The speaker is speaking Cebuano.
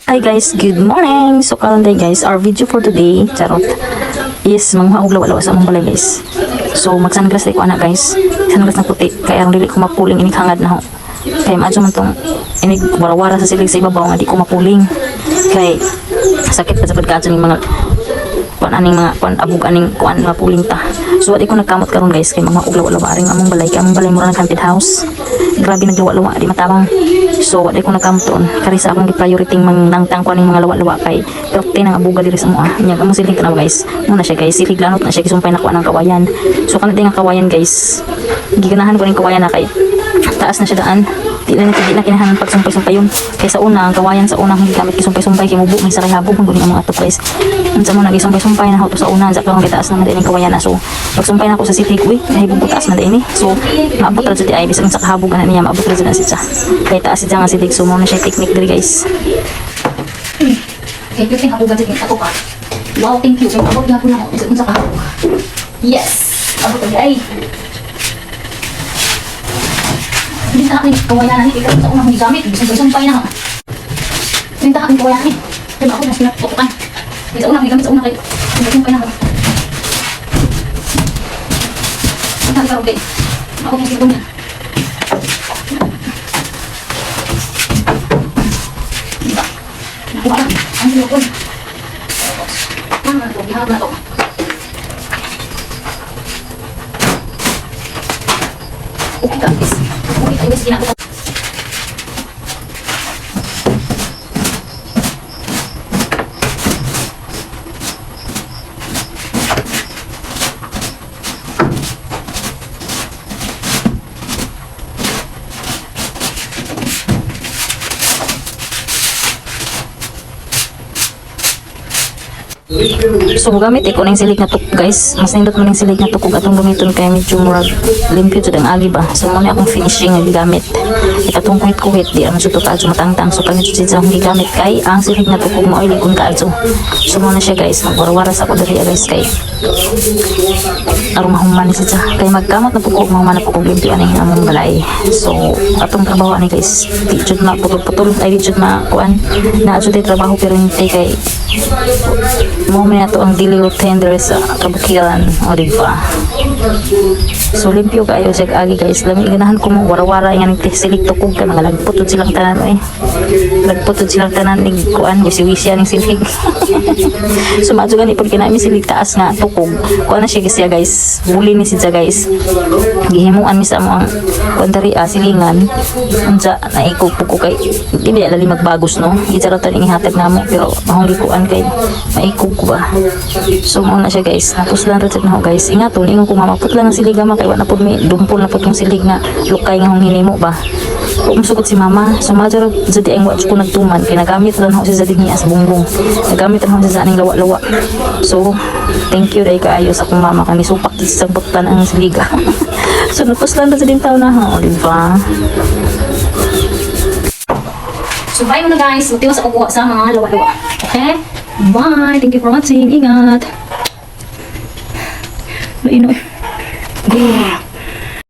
Hi guys, good morning! So karon day guys, our video for today, charot, is manguha og lawa-lawa sa among balay, guys. So mag-sunglass ko ana, guys. Sunglass na puti kay aron dili ko mapuling inig hangad na ho. Kay maadyo man tong inig warawara sa silig sa ibabaw nga di ko mapuling. Kay sakit pa sa pagkaadyo ning mga kuan aning mga kuan abog aning kuan mapuling ta. So wa di ko nagkamot karon, guys, kay mga og lawa-lawa aring among balay, kay among balay mura nag haunted house. Grabe naglawa-lawa, di matabang. So wa di ko nagkamot ron. Kari sa akong gi-priority mang nangtang ko aning mga lawa-lawa kay perti nang abuga diri sa amoa. Nya among silig tanaw, guys. Mao na siya, guys, silig lanot na siya gisumpay na ko anang kawayan. So kanang nga kawayan, guys. Giganahan ko ning kawayan na kay taas na siya daan. Di na kinahanglan pagsumpay-sumpay yun. Kay sa una, ang kawayan sa una akong gigamit gisumpay-sumpay kay mubo may sa habog man gud ang mga atop, guys. Unsa mo nagisumpay-sumpay na ako sa una sa karon kay taas naman din ang kawayan na. So pagsumpay na ako sa silig, uy, nahibog ko taas na din eh. So maabot ra jud ay bisan sa kahabog ana niya, maabot ra jud na siya. Kay taas siya nga silig, so mao na siya technique diri, guys. Thank you, thank you, gadget ako pa. Wow, thank you. Kaya abot gyapon ako bisan unsa ka. Yes! Abot ang ay. Hindi ta aking kawayanan ni ikaw sa unang gigamit, bisan sumpay na ako. Hindi ta aking kawayanan ni. Kaya ako mas pinatutukan. Sa unang gigamit sa una kay sumpay na ako. Ang tawag kay ako mas pinatutukan. Diba? Nakuha na. Ang sinukon. Ano na to? Gihanap na to. Okay ka, guys. Okay ka, guys. Ginagawa. So gamit ko ning silig na tuk, guys. Mas nindot mo ning silig na tukog atong gamiton kay medyo murag limpyo jud ang agi ba. So mo ni akong finishing nga gigamit. Ikatong kuhit-kuhit di man jud to kaadyo matangtang. So panit jud sa akong gigamit kay ang silig na tukog mao ligon kaadyo. So mo na siya, guys, magwarawara sa ko diri, guys, kay aron mahuman ni siya. Kay magkamot na pud ko, mahuman na pud kog limpyo aning among balay. So atong trabaho ani, guys, di jud maputol-putol ay di jud makuan. Naa jud trabaho pero hindi kay mo man ato ang daily routine diri sa kabukiran o di ba? So limpyo kaayo siya agi, guys. Lami ganahan ko mo warawara nga ning silig tukog kay mga lagpot jud silang tanan eh. Lagpot jud silang tanan ning kuan wisi-wisi aning silig. So maadyo gani pud kinami silig taas nga tukog. Kuan na siya siya, guys. Buli ni siya, guys. Gihimuan mi sa amo ang kuan diri ah, silingan. Unsa naikog po ko kay di ba lali magbagos no. Gitsara ta ning ihatag namo pero ahong gikuan kay maikog ko ba. So mao na siya, guys. Napuslan ra jud na ho, guys. Ingaton ingon ko nga maputla ng silig ama kay wa na pud mi dumpol na pud tong silig nga lukay nga hong hinimo ba. Umusugot si mama. So madyo jud ang wa ko nagtuman kay nagamit lang ho siya sa niya sa bungbong. Nagamit lang ho siya sa aning lawa-lawa. So thank you dai kaayo sa akong mama kay misupak sa butan ang siliga. So napuslan ra jud din taon na ho, di ba? So bye muna, guys. Magtiwas ako kuha sa mga lawa-lawa. Okay? Bye! Thank you for watching. Ingat! Maino. Grrr.